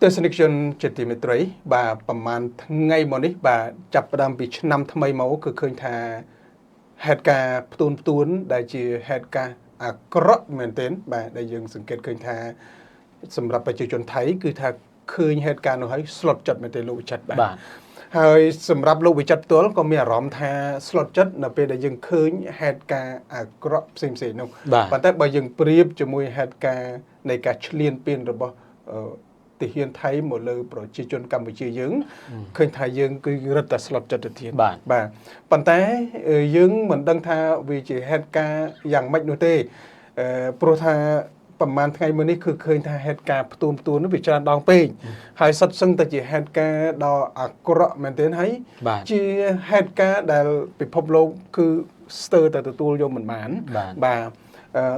ទស្សនិកជនជាទីមេត្រី បាទប្រហែលថ្ងៃមកនេះបាទចាប់ផ្ដើមពីឆ្នាំថ្មីមកគឺឃើញថាហេតុការណ៍ផ្ទួនផ្ទួនដែលជាហេតុការណ៍អាក្រក់មែនទែនបាទដែលយើងសង្កេតឃើញថាសម្រាប់ប្រជាជនថៃគឺថាឃើញហេតុការណ៍នោះហើយស្លុតចិត្តមែនទេលោកវិចិត្របាទ បាទ ហើយសម្រាប់លោកវិចិត្រផ្ទាល់ក៏មានអារម្មណ៍ថាស្លុតចិត្តនៅពេលដែលយើងឃើញហេតុការណ៍អាក្រក់ផ្សេងៗនោះ បាទ ប៉ុន្តែបើយើងប្រៀបជាមួយហេតុការណ៍នៃការឈ្លានពានរបស់ទាហានថៃមកលើប្រជាជនកម្ពុជាយើងឃើញថាយើងគឺរឹតតែស្លុតចិត្តទៅទៀត បាទ បាទប៉ុន្តែយើងមិនដឹងថាវាជាហេតុការណ៍យ៉ាងម៉េចនោះទេព្រោះថាប្រហែលថ្ងៃមុននេះគឺឃើញថាហេតុការណ៍ផ្ទួនផ្ទួននោះវាច្រើនដងពេកហើយសុទ្ធសឹងតែជាហេតុការណ៍ដ៏អាក្រក់មែនទែនហើយ បាទ ជាហេតុការណ៍ដែលពិភពលោកគឺស្ទើរតែទទួលយកមិនបាន បាទ បាទ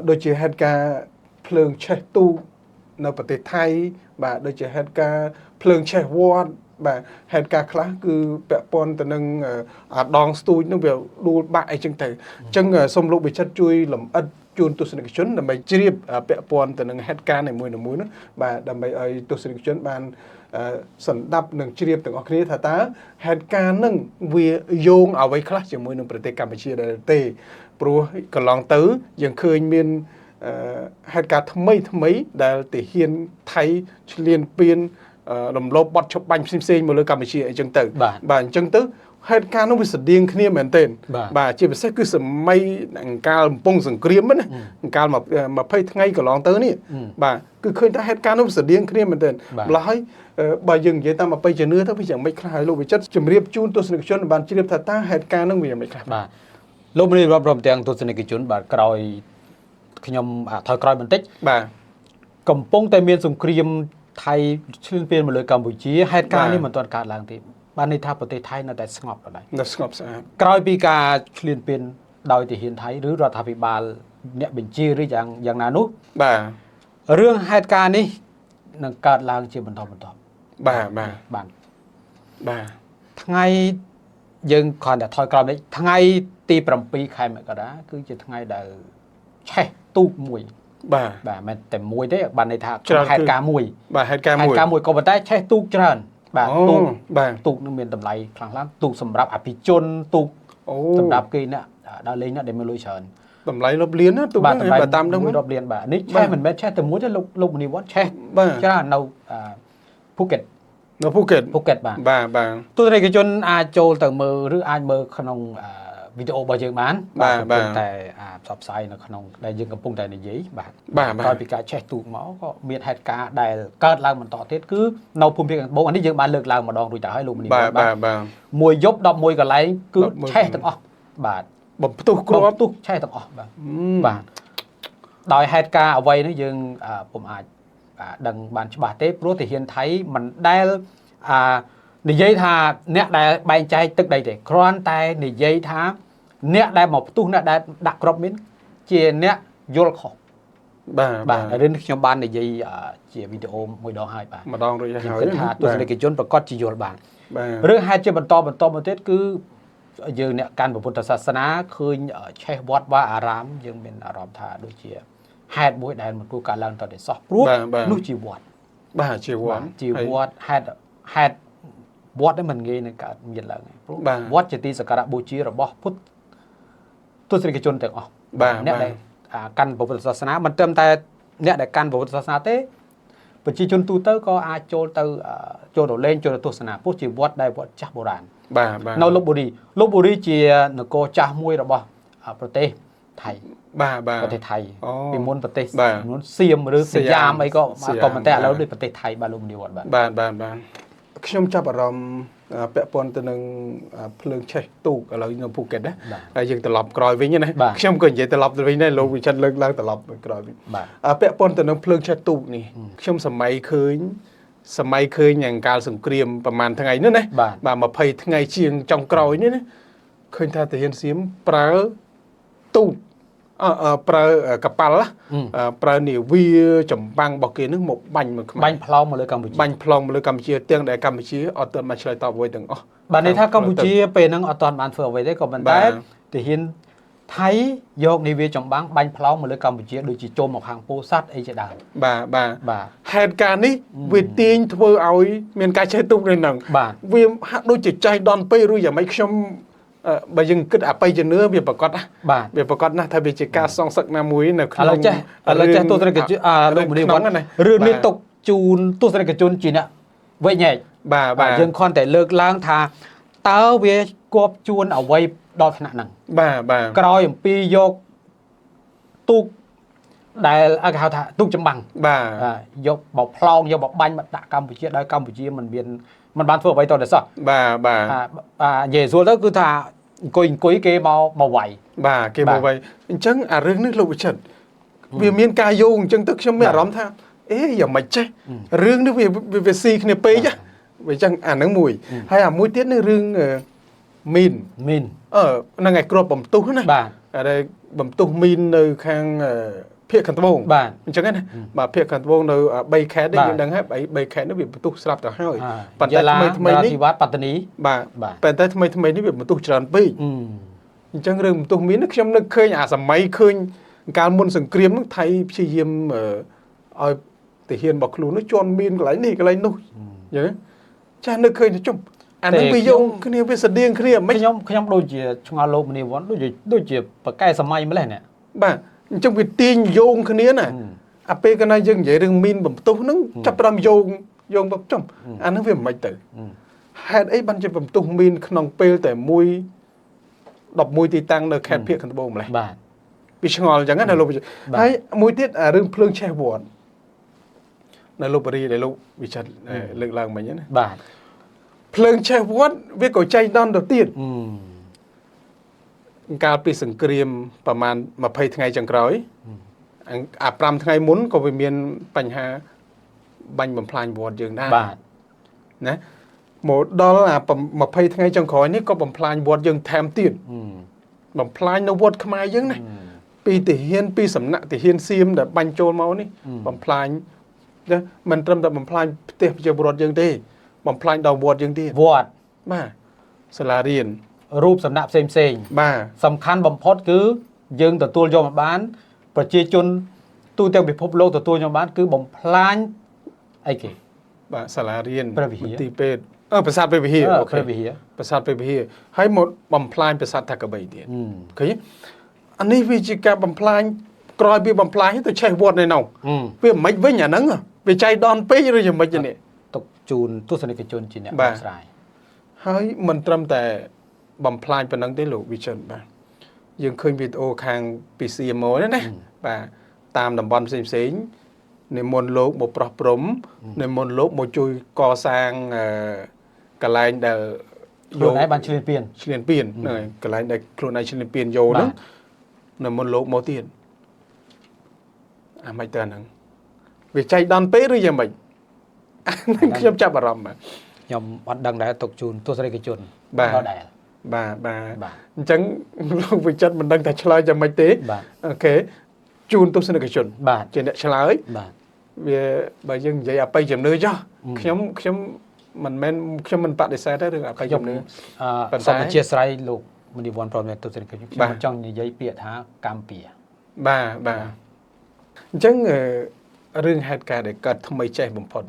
ដូចជាហេតុការណ៍ភ្លើងឆេះទូកនៅប្រទេសថៃបាទដូចជាហេតុការណ៍ភ្លើងឆេះវត្តបាទហេតុការណ៍ខ្លះគឺពាក់ព័ន្ធទៅនឹងអាដងស្ទូចនោះវាដួលបាក់អីចឹងទៅអញ្ចឹងសូមលោកវិចិត្រជួយលម្អិតជូនទស្សនិកជនដើម្បីជ្រាបពាក់ព័ន្ធទៅនឹងហេតុការណ៍នីមួយៗនោះបាទដើម្បីឲ្យទស្សនិកជនបានសម្ដាប់និងជ្រាបទាំងអស់គ្នាថាតើហេតុការណ៍នឹងវាយោងអ្វីខ្លះជាមួយនឹងប្រទេសកម្ពុជាដែរទេព្រោះកន្លងទៅយើងឃើញមានហេតុការណ៍ថ្មីថ្មីដែលទាហានថៃឈ្លានពានរំលោភបទឈប់បាញ់ផ្សេងៗមកលើកម្ពុជាអីចឹងទៅ បាទ បាទអញ្ចឹងទៅហេតុការណ៍នោះវាស្តៀងគ្នាមែនទែន បាទ បាទជាពិសេសគឺសម័យអង្កាលកំពុងសង្គ្រាមណាអង្កាល20ថ្ងៃកន្លងទៅនេះបាទគឺឃើញថាហេតុការណ៍នោះវាស្តៀងគ្នាមែនទែន បាទ ម្ល៉េះហើយបើយើងនិយាយតាមអបិយជំនឿទៅវាយ៉ាងម៉េចខ្លះហើយលោកវិចិត្រជម្រាបជូនទស្សនិកជនបានជ្រាបថាតើហេតុការណ៍នោះវាយ៉ាងម៉េចខ្លះ បាទលោកមនីរាប់ព្រមទាំងទស្សនិកជនបាទក្រោយខ្ញុំថយក្រោយបន្តិច បាទ កំពុងតែមានសង្គ្រាមថៃឈ្លានពានមកលើកម្ពុជាហេតុការណ៍ បាទ នេះមិនទាន់កើតឡើងទេបាទន័យថាប្រទេសថៃនៅតែស្ងប់ដដែល នៅស្ងប់ស្អាត ក្រោយពីការឈ្លានពានដោយទាហានថៃឬរដ្ឋាភិបាលអ្នកបញ្ជាឬយ៉ាងយ៉ាងណានោះ បាទ រឿងហេតុការណ៍នេះនឹងកើតឡើងជាបន្តបន្ទាប់ បាទបាទ បាទ បាទ ថ្ងៃយើងគ្រាន់តែថយក្រោយបន្តិចថ្ងៃទី7ខែមករាគឺជាថ្ងៃដែលឆេះទូកមួយ បាទ បាទមិនតែមួយទេបានន័យថា ច្រើន ហេតុការណ៍មួយ បាទហេតុការណ៍ ហេ មួយ តុការណ៍មួយក៏ប៉ុន្តែឆេះទូកច្រើនបាទ អូ ទូក បាទ ទូកនឹងមានតម្លៃខ្លាំងៗទូកសម្រាប់អភិជនទូក អូ សម្រាប់គេអ្នកដើរលេងអ្នកដែលមានលុយច្រើន តម្លៃរាប់លានណាទូក បាទ ហ្នឹង តម្លៃ បើតាមដឹង មួយរាប់លានបាទនេះឆេះមិនមែនឆេះតែមួយទេលោកលោកមនីវត្តឆេះ បាទ ច្រើននៅភូកេត នៅភូកេត ភូកេតបាទ បាទបាទ ទស្សនិកជនអាចចូលទៅមើលឬអាចមើលក្នុងវីដេអូរបស់យើងបាន បាទ កំពុង បាទ តែផ្សព្វផ្សាយនៅក្នុងដែលយើងកំពុងតែនិយាយបាទ បាទបាទ ក្រោយពីការឆេះទូកមកក៏មានហេតុការណ៍ដែលកើតឡើងបន្តទៀតគឺនៅភូមិភាគខាងត្បូងអានេះយើងបានលើកឡើងម្ដងរួចទៅហើយលោកមនី បាទ បាទ បាទបាទ មួយយប់11កន្លែងគឺ 11 ឆេះទាំងអស់បាទ បំផ្ទុះគ្រាប់ ទុះឆេះទាំងអស់បាទបាទដោយហេតុការណ៍អ្វីនេះយើងពុំអាចដឹងបានច្បាស់ទេព្រោះទាហានថៃមិនដែលនិយាយថាអ្នកដែលបែងចែកទឹកដីទេគ្រាន់តែនិយាយថាអ្នកដែលមកផ្ទុះអ្នកដែលដាក់គ្រាប់មីនជាអ្នកយល់ខុស បាទ បាទរឿងនេះខ្ញុំបាននិយាយជាវីដេអូមួយដងហើយបាទ ម្ដងរួចហើយ ខ្ញុំគិតថាទស្សនិកជនប្រកាសជាយល់បាន បាទ រឿងហេតុជាបន្តបន្តមកទៀតគឺយើងអ្នកកាន់ពុទ្ធសាសនាឃើញឆេះវត្តវាអារាមយើងមានអារម្មណ៍ថាដូចជាហេតុមួយដែលមិនគួរកើតឡើងតតែសោះព្រោះនោះជាវត្ត បាទជាវត្ត ជាវត្តហេតុហេតុវត្តនេះមិនងាយនឹងកើតមានឡើងទេព្រោះ បាទ វត្តជាទីសក្ការៈបូជារបស់ពុទ្ធទស្សនិកជនទាំងអស់ បាទ អ្នកដែលកាន់ពុទ្ធសាសនាមិនត្រឹមតែអ្នកដែលកាន់ពុទ្ធសាសនាទេប្រជាជនទូទៅក៏អាចចូលទៅចូលទៅលេងចូលទៅទស្សនាព្រោះជាវត្តដែលវត្តចាស់បុរាណ បាទបាទ នៅលុបបុរីលុបបុរីជានគរចាស់មួយរបស់ប្រទេសថៃ បាទបាទ ប្រទេសថៃ អូ ពីមុនប្រទេស បាទ មុនសៀមឬស សៀ យា ម មអីក៏ សៀម ក៏ប៉ុន្តែឥឡូវ បាទ ដូចប្រទេសថៃបាទលោកមនីវត្តបាទ បាទបាទបាទខ្ញុំចាប់អារម្មណ៍ពាក់ព័ន្ធទៅនឹងភ្លើងឆេះទូកឥឡូវនៅភូកេតណា បាទ ហើយយើងត្រឡប់ក្រោយវិញណា បាទ ខ្ញុំក៏និយាយត្រឡប់ទៅវិញដែរលោកវិចិត្រលើកឡើងត្រឡប់ក្រោយវិញ បាទ ពាក់ព័ន្ធទៅនឹងភ្លើងឆេះទូកនេះខ្ញុំសម័យឃើញសម័យឃើញយ៉ាងកាលសង្គ្រាមប្រហែលថ្ងៃនេះណា បាទ បាទ20ថ្ងៃជាងចុងក្រោយនេះណាឃើញថាទាហានសៀមប្រើទូកប្រើកប៉ាល់ណាប្រើនាវាចម្បាំងរបស់គេនឹងមកបាញ់មកខ្មែរ បាញ់ផ្លោងមកលើកម្ពុជា បាញ់ផ្លងមកលើកម្ពុជាទាំងដែលកម្ពុជាអត់ទាន់បានឆ្លើយតបអ្វីទាំងអស់ បាទន័យថាកម្ពុជាពេលហ្នឹងអត់ទាន់បានធ្វើអ្វីទេក៏ប៉ុន្តែ បាទ ទាហាន ថៃយកនាវាចម្បាំងបាញ់ផ្លោងមកលើកម្ពុជាដូចជាចូលមកខាងពោធិ៍សាត់អីជាដើម បាទបាទ បាទ ហេតុការណ៍នេះវាទាញធ្វើឲ្យមានការឆេះទូកនៅហ្នឹង បាទ វាហាក់ដូចជាចៃដន្យពេកឬយ៉ាងម៉េចខ្ញុំបើយើងគិតអបិយជំនឿវាប្រកាសណាស់ បាទ វាប្រកាសណាស់ថាវាជាការសងសឹកណាមួយនៅក្នុង ឥឡូវចេះឥឡូវចេះទស្សនិកជនលោកមនីវត្ត ក្នុងហ្នឹងណា រឿងនេះ បាទ ទុកជូនទស្សនិកជនជាអ្នកវែកញែក បាទបាទ យើងគ្រាន់តែលើកឡើងថាតើវាគប់ជួនអ្វីដល់ថ្នាក់ហ្នឹង បាទបាទ ក្រោយអំពីយកទូកដែលគេហៅថាទូកចម្បាំង បាទ យកបោផ្លោងយកបបាញ់មកដាក់កម្ពុជាដោយកម្ពុជាមិនមានមិនបានធ្វើអ្វីតតែសោះ បាទបាទ និយាយស្រួលទៅគឺថាអង្គុយគេមកវាយ បាទគេមកវាយអញ្ចឹងអារឿងនេះលោកវិចិត្រវាមានការយោងអញ្ចឹងទៅខ្ញុំមានអារម្មណ៍ថាអេយ៉ាងម៉េចចេះរឿងនេះវាស៊ីគ្នាពេកហ៎វាអញ្ចឹងអាហ្នឹងមួយហើយអាមួយទៀតនេះរឿងមីន មីន ហ្នឹងហើយគ្រាប់បំទុះណា បាទ តែបំទុះមីននៅខាងភាគខាងត្បូង បាទ អញ្ចឹងណាបាទភាគខាងត្បូងនៅ3ខេត្តនេះ បាទ យើងដឹងហើយ3ខេត្តនេះវាបំទុះស្រាប់ទៅហើយប៉ុន្តែ យឡា ថ្មីថ្មីនេះ នរាធិវត្តបត្តនី បាទ បាទ ប៉ុន្តែថ្មីថ្មីនេះវាបំទុះច្រើនពេកអញ្ចឹងរឿងបំទុះមីននេះខ្ញុំនឹកឃើញអាសម័យឃើញកាលមុនសង្គ្រាមហ្នឹងថៃព្យាយាមឲ្យទាហានរបស់ខ្លួននោះជន់មីនកន្លែងនេះកន្លែងនោះអញ្ចឹងចាស់នឹកឃើញទៅជុំអានឹងវាយោងគ្នាវាស្តៀងគ្នាមិន ខ្ញុំដូចជាឆ្ងល់លោកមនីវត្តដូចជាប្រកែសម័យម្លេះនេះ បាទអញ្ចឹងវាទាញយោងគ្នាណាអាពេលកាលណាយើងនិយាយរឿងមីនបំផ្ទុះហ្នឹងចាប់ផ្ដើមយោងបចំអាហ្នឹងវាមិនម៉េចទៅហេតុអីបានជាបំផ្ទុះមីនក្នុងពេលតែមួយ11ទីតាំងនៅខេត្តភាគខាងត្បូងម្លេះ បាទ វាឆ្ងល់អញ្ចឹងណាលោកហើយមួយទៀតអារឿងភ្លើងឆេះវត្តនៅលុបបុរីដែលលោកវិចិត្រលើកឡើងមិញណា បាទ ភ្លើងឆេះវត្តវាក៏ចៃដន្យទៅទៀតកាលពីសង្គ្រាមប្រហែល20ថ្ងៃចុងក្រោយអា5ថ្ងៃមុនក៏វាមានបញ្ហាបាញ់បំផ្លាញវត្តយើងដែរ បាទ ណាមកដល់អា20ថ្ងៃចុងក្រោយនេះក៏បំផ្លាញវត្តយើងថែមទៀតបំផ្លាញនៅវត្តខ្មែរយើងណាពីទាហានពីសំណាក់ទាហានសៀមដែលបាញ់ចូលមកនេះបំផ្លាញណាមិនត្រឹមតែបំផ្លាញផ្ទះប្រជាពលរដ្ឋយើងទេបំផ្លាញដល់វត្តយើងទៀត វត្ត បាទសាលារៀន រូបសំណាក់ផ្សេងផ្សេង បាទ សំខាន់បំផុតគឺយើងទទួលយកមកបានប្រជាជនទូទាំងពិភពលោកទទួលយកបានគឺបំផ្លាញអីគេ បាទសាលារៀន ព្រះវិហារ មន្ទីរពេទ្យប្រាសាទព្រះវិហារអូខេ ព្រះវិហារ ប្រាសាទព្រះវិហារហើយមកបំផ្លាញប្រាសាទតាកបីទៀតឃើញអានេះវាជាការបំផ្លាញក្រោយពីបំផ្លាញទៅឆេះវត្តនៅនោះវាមិនវិញអាហ្នឹងវាចៃដន្យពេកឬយ៉ាងម៉េចនេះ ទុកជូនទស្សនិកជនជាអ្នកបកស្រាយ ហើយមិនត្រឹមតែបំផ្លាញប៉ុណ្ណឹងទេលោកវិចិត្របាទយើងឃើញវីដេអូខាងពី CMO នេះណាបាទតាមតំបន់ផ្សេងផ្សេងនិមន្តលោកមកប្រោះព្រំនិមន្តលោកមកជួយកសាងកន្លែងដែល ខ្លួនឯងបានឈ្លានពាន ហ្នឹងហើយកន្លែងដែលខ្លួនឯងឈ្លានពានយោហ្នឹងនិមន្តលោកមកទៀតអាមិនទៅអាហ្នឹងវាចៃដន្យពេកឬយ៉ាងម៉េចអាហ្នឹងខ្ញុំចាប់អារម្មណ៍បាទ ខ្ញុំអត់ដឹងដែរទុកជូនទស្សនិកជន បាទ ដដែល បាទបាទ បាទ អញ្ចឹងលោកវិចិត្រមិនដឹងថាឆ្លើយយ៉ាងម៉េចទេ បាទ អូខេជូនទស្សនិកជន បាទ ជាអ្នកឆ្លើយ បាទ វាបើយើងនិយាយអបិយជំនឿចុះខ្ញុំខ្ញុំមិនមែនខ្ញុំមិនបដិសេធទេរឿងអបិយ ខ្ញុំ ជំនឿ ប៉ុន្តែ សូមអធិស្ឋានលោកមនីវ័នព្រមទាំងទស្សនិកជនខ្ញុំ បាទ មិនចង់និយាយពាក្យថាកម្ពុជា បាទបាទអញ្ចឹងរឿងហេតុការណ៍ដែលកើតថ្មីចេះបំផុត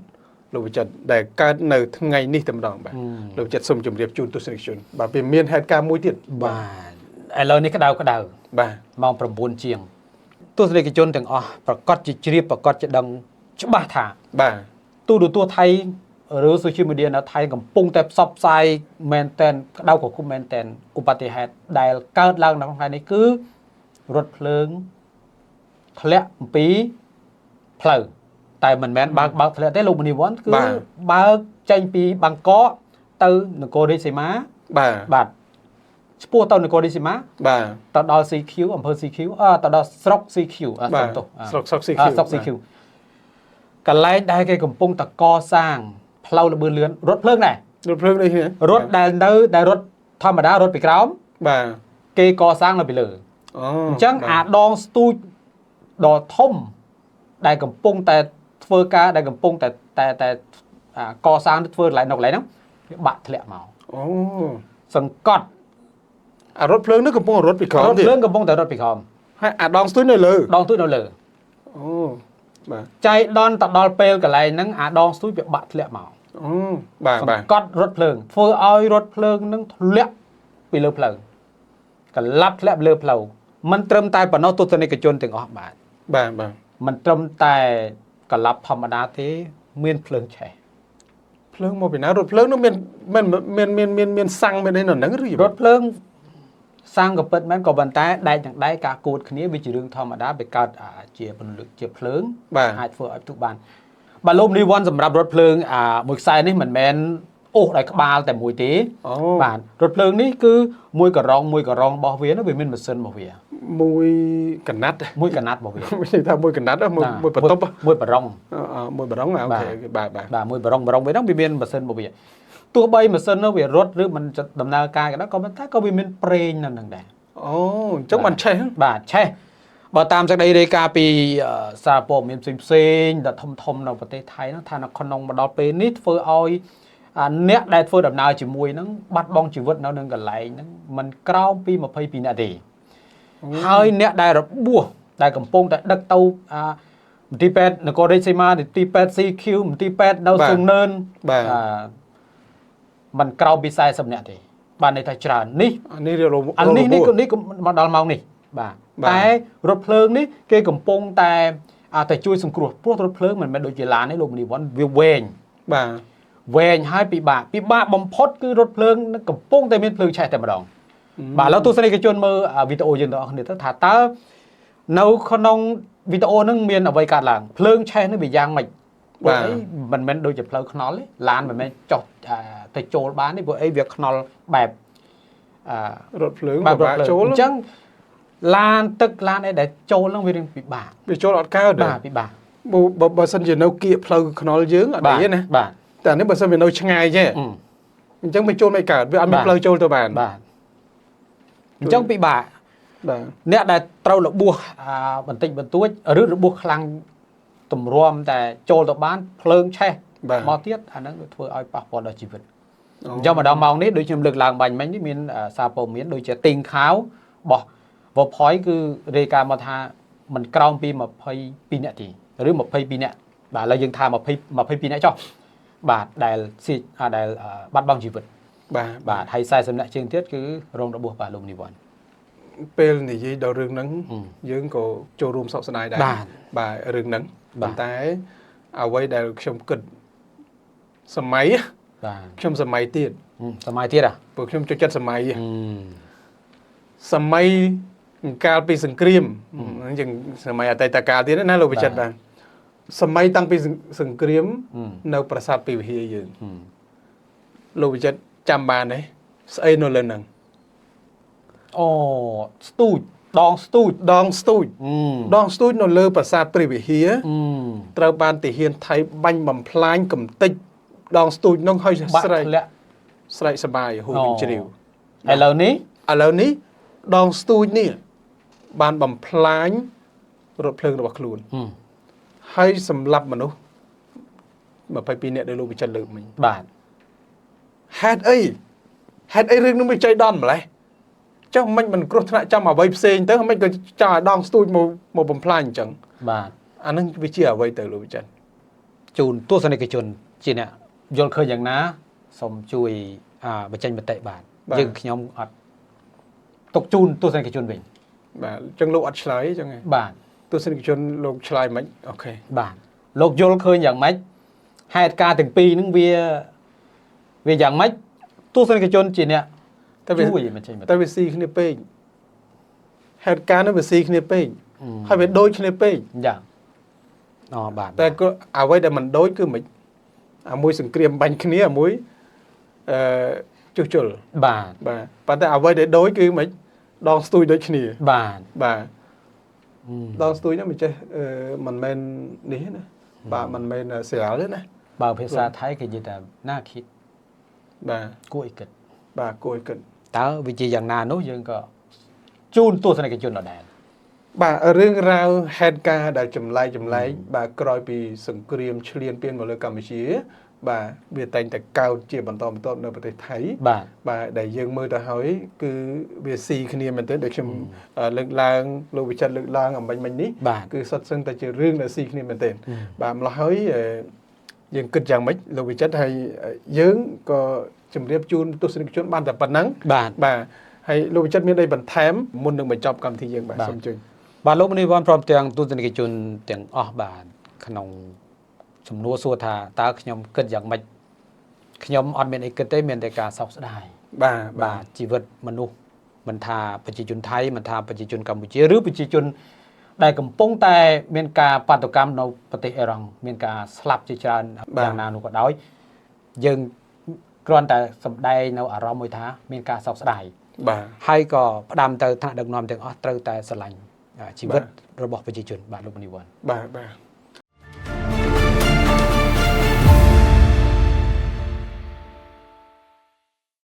លោកវិចិត្រដែលកើតនៅថ្ងៃនេះតែម្ដងបាទលោកវិចិត្រសូមជម្រាបជូនទស្សនិកជនបាទវាមានហេតុការណ៍មួយទៀត បាទឥឡូវនេះក្តៅក្តៅ បាទ ម៉ោង9ជាងទស្សនិកជនទាំងអស់ប្រកាសជាជ្រាបប្រកាសជាដឹងច្បាស់ថា បាទ ទូរទស្សន៍ថៃឬ social media នៅថៃកំពុងតែផ្សព្វផ្សាយមែនតែនក្តៅក៏គុំមែនតែនឧបទ្ទហេតុដែលកើតឡើងនៅក្នុងថ្ងៃនេះគឺរថភ្លើងធ្លាក់អំពីផ្លូវតែមិនមែនបើកធ្លាក់ទេលោកមនីវ័នគឺបើកចេញពីបាងកកទៅនគររាជសីមា បាទ បាទឆ្ពោះទៅនគររាជសីមា បាទ ទៅដល់ CQ អំពើ CQ ទៅដល់ស្រុក CQ បាទ សុំទោស ស្រុក CQ ស្រុក CQ កន្លែងដែលគេកំពុងតកសាងផ្លូវល្បឿនលឿនរថភ្លើងដែរ រថភ្លើងនេះគ្នា រថដែលនៅដែលរថធម្មតារថពីក្រោម បាទ គេកសាងនៅពីលើ អូ អញ្ចឹងអាដងស្ទូចដ៏ធំដែលកំពុងតែធ្វើការដែលកំពុងតែតែកសាងធ្វើកន្លែងនៅកន្លែងហ្នឹងវាបាក់ធ្លាក់មក អូ សង្កត់ អារថភ្លើងនេះកំពុងរត់ពីក្រោម រថ ទៀត ភ្លើងកំពុងតែរត់ពីក្រោម ហើយអាដងស្ទួយនៅលើ ដងស្ទួយនៅលើ អូបាទ ចៃដន្យទៅដល់ពេលកន្លែងហ្នឹងអាដងស្ទួយវាបាក់ធ្លាក់មក អូបាទបាទ សង្កត់រថភ្លើងធ្វើឲ្យរថភ្លើងនឹងធ្លាក់ពីលើផ្លូវកលាប់ធ្លាក់ពីលើផ្លូវមិនត្រឹមតែប៉ុណ្ណោះទស្សនិកជនទាំងអស់បាទ បាទបាទ មិនត្រឹមតែកលាប់ធម្មតាទេមានភ្លើងឆេះ ភ្លើងមកពីណារថភ្លើងនោះមានមានមានមានមានមានសាំងមានអីនៅហ្នឹងឬយ៉ាង រថភ្លើងសាំងក៏ពិតមែនក៏ប៉ុន្តែដែកទាំងដែកការគួតគ្នាវាជារឿងធម្មតាវាកើតជាពន្លឺជាភ្លើង បាទ អាចធ្វើឲ្យផ្ទុះបានបាទលោកនីវ៉ាន់សម្រាប់រថភ្លើងមួយខ្សែនេះមិនមែនអូសដោយក្បាលតែមួយទេ អូ បាទរថភ្លើងនេះគឺមួយករងមួយករងរបស់វានោះវាមានម៉ាស៊ីនរបស់វា មួយកណាត់ មួយកណាត់របស់វា មិននិយាយថាមួយកណាត់មួយមួយបន្ទប់ មួយបារុង មួយបារុងអូខេបាទបាទ បាទមួយបារុងបារុងវាហ្នឹងវាមានម៉ាស៊ីនរបស់វាទោះបីម៉ាស៊ីននោះវារត់ឬមិនដំណើរការក៏ដោយក៏ប៉ុន្តែក៏វាមានប្រេងនៅនឹងដែរ អូអញ្ចឹងបានឆេះ បាទឆេះបើតាមសេចក្តីរាយការណ៍ពីសារព័ត៌មានផ្សេងផ្សេងដែលធំធំនៅប្រទេសថៃហ្នឹងថានៅក្នុងមកដល់ពេលនេះធ្វើឲ្យអ្នកដែលធ្វើដំណើរជាមួយហ្នឹងបាត់បង់ជីវិតនៅនឹងកន្លែងហ្នឹងមិនក្រោមពី22នាក់ទេហើយអ្នកដែលរបួសដែលកំពុងតែដឹកទៅមន្ទីរពេទ្យនគររាជសីមាមន្ទីរពេទ្យ CQ មន្ទីរពេទ្យនៅសួងនឿន បាទ មិនក្រោមពី40នាក់ទេបាទន័យថាច្រើននេះ អានេះរ អានេះនេះនេះមកដល់ម៉ោងនេះបាទតែរថភ្លើងនេះគេកំពុងតែតែជួយសង្គ្រោះព្រោះរថភ្លើងមិនមែនដូចជាឡានទេលោកមនីវ៉ាន់វាវែង បាទ វែងហើយពិបាកពិបាកបំផុតគឺរថភ្លើងកំពុងតែមានភ្លើងឆេះតែម្ដងបាទឥឡូវទស្សនិកជនមើលវីដេអូយើងទាំងអស់គ្នាទៅថាតើនៅក្នុងវីដេអូហ្នឹងមានអ្វីកើតឡើងភ្លើងឆេះនេះវាយ៉ាងម៉េចព្រោះអីមិនមែនដូចជាផ្លូវថ្នល់ទេឡានមិនមែនចុះទៅចូលបានទេព្រោះអីវាថ្នល់បែប រថភ្លើងបែបចូល អញ្ចឹងឡានទឹកឡានអីដែលចូលហ្នឹងវារៀងពិបាក វាចូលអត់កើត បាទពិបាក បើសិនជានៅគៀកផ្លូវថ្នល់យើងអត់អីណា បាទ តែនេះបើសិនវានៅឆ្ងាយចេះអញ្ចឹងវាចូលមិនកើតវាអត់មានផ្លូវចូលទៅបាន បាទអញ្ចឹងពិបាក បាទ អ្នកដែលត្រូវរបួសបន្តិចបន្តួចឬរបួសខ្លាំងទម្រាំតែចូលទៅបានភ្លើងឆេះមកទៀតអាហ្នឹងវាធ្វើឲ្យប៉ះពាល់ដល់ជីវិតអញ្ចឹងមកដល់ម៉ោងនេះដូចខ្ញុំលើកឡើងបាញ់មិញនេះមានសារព័ត៌មានដូចជាទីងខាវរបស់វផយគឺរាយការណ៍មកថាមិនក្រោមពី22នាក់ទេឬ22នាក់បាទឥឡូវយើងថា22នាក់ចុះបាទដែលដែលបាត់បង់ជីវិត បាទ បាទហើយ40នាក់ជាងទៀតគឺរងរបួសបាទលោកនីវ៉ាន់ ពេលនិយាយដល់រឿងហ្នឹងយើងក៏ចូលរួមសោកស្ដាយដែរបាទរឿងហ្នឹងប៉ុន្តែអ្វីដែលខ្ញុំគិតសម័យ បាទ ខ្ញុំសម័យទៀត សម័យទៀតហ៎ ព្រោះខ្ញុំចូលចិត្តសម័យសម័យកាលពីសង្គ្រាមយើងសម័យអតីតកាលទៀតណាលោកវិចិត្របាទសម័យតាំងពីសង្គ្រាមនៅប្រាសាទពីវិហារយើងលោកវិចិត្រចាំបានទេស្អីនៅលើហ្នឹង អូស្ទូចដងស្ទូច ដងស្ទូចដងស្ទូចនៅលើប្រាសាទព្រះវិហារត្រូវបានទាហានថៃបាញ់បំផ្លាញកំទេចដងស្ទូចនោះឲ្យស្រែកស្រែកសបាយហូរជ្រាវ ឥឡូវនេះ ដងស្ទូចនេះបានបំផ្លាញរថភ្លើងរបស់ខ្លួនហើយសម្លាប់មនុស្ស22នាក់ដែលលោកវិចិត្រលើកមិញ បាទ ហេតុអីរឿងនោះមិនចៃដន្យម្លេះចុះមិនគ្រោះថ្នាក់ចាំអ្វីផ្សេងទៅមិនក៏ចង់ឲ្យដងស្ទូចមកបំផ្លាញអញ្ចឹង បាទ អានឹងវាជាអ្វីទៅលោកវិចិត្រ ជូនទស្សនិកជនជាអ្នកយល់ឃើញយ៉ាងណាសូមជួយបញ្ចេញមតិបាទយើងខ្ញុំអត់ទុកជូនទស្សនិកជនវិញ បាទអញ្ចឹងលោកអត់ឆ្លើយអញ្ចឹង បាទ ទស្សនិកជនលោកឆ្លើយមិនអូខេ បាទលោកយល់ឃើញយ៉ាងម៉េចហេតុការណ៍ទាំងពីរហ្នឹងវាយ៉ាងម៉េចទស្សនិកជនជាអ្នក តែវា ជួយបញ្ចេញមតិ តែវាស៊ីគ្នាពេកហេតុការណ៍នោះវាស៊ីគ្នាពេកហើយវាដូចគ្នាពេក យ៉ាងអូបាទ តែក៏អ្វីដែលមិនដូចគឺមិនអាមួយសង្គ្រាមបាញ់គ្នាអាមួយជួសជុល បាទ បាទប៉ុន្តែអ្វីដែលដូចគឺមិនដងស្ទូចដូចគ្នា បាទ បាទដងស្ទូចហ្នឹងមិនចេះមិនមែននេះណាបាទមិនមែនស្រាលទេណា បើភាសាថៃគេនិយាយថាណាគិត បាទ គួរឲ្យគិត បាទគួរឲ្យគិត តើវាជាយ៉ាងណានោះយើងក៏ជូនទស្សនិកជនដដែល បាទរឿងរ៉ាវហេតុការណ៍ដែលចម្លែកបាទក្រោយពីសង្គ្រាមឈ្លានពានមកលើកម្ពុជា បាទវាតែងតែកើតជាបន្តបន្ទាប់នៅប្រទេសថៃ បាទ បាទដែលយើងមើលទៅហើយគឺវាស៊ីគ្នាមែនទែនដែលខ្ញុំលើកឡើងលោកវិចិត្រលើកឡើងអំបញ្ញមិញនេះ បាទ គឺសុទ្ធសឹងតែជារឿងដែលស៊ីគ្នាមែនទែនបាទម្ល៉េះហើយយើងគិតយ៉ាងម៉េចលោកវិចិត្រហើយយើងក៏ជម្រាបជូនទស្សនិកជនបានតែប៉ុណ្ណឹង បាទ បាទហើយលោកវិចិត្រមានអីបន្ថែមមុននឹងបញ្ចប់កម្មវិធីយើងបាទ បាទ សូមជួយ បាទលោកមនីវ័នព្រមទាំងទស្សនិកជនទាំងអស់បាទក្នុងសំណួរសួរថាតើខ្ញុំគិតយ៉ាងម៉េចខ្ញុំអត់មានអីគិតទេមានតែការសោកស្ដាយ បាទ បាទជីវិតមនុស្សមិនថាប្រជាជនថៃមិនថាប្រជាជនកម្ពុជាឬប្រជាជនដែលកំពុងតែមានការបាតុកម្មនៅប្រទេសអ៊ីរ៉ង់មានការស្លាប់ជាច្រើនយ៉ាងណានោះក៏ដោយយើងគ្រាន់តែសម្ដែងនៅអារម្មណ៍មួយថាមានការសោកស្ដាយ បាទ ហើយក៏ផ្ដាំទៅថ្នាក់ដឹកនាំទាំងអស់ត្រូវតែស្រឡាញ់ជីវិតរបស់ប្រជាជនបាទលោកមនីវ័ន បាទបាទ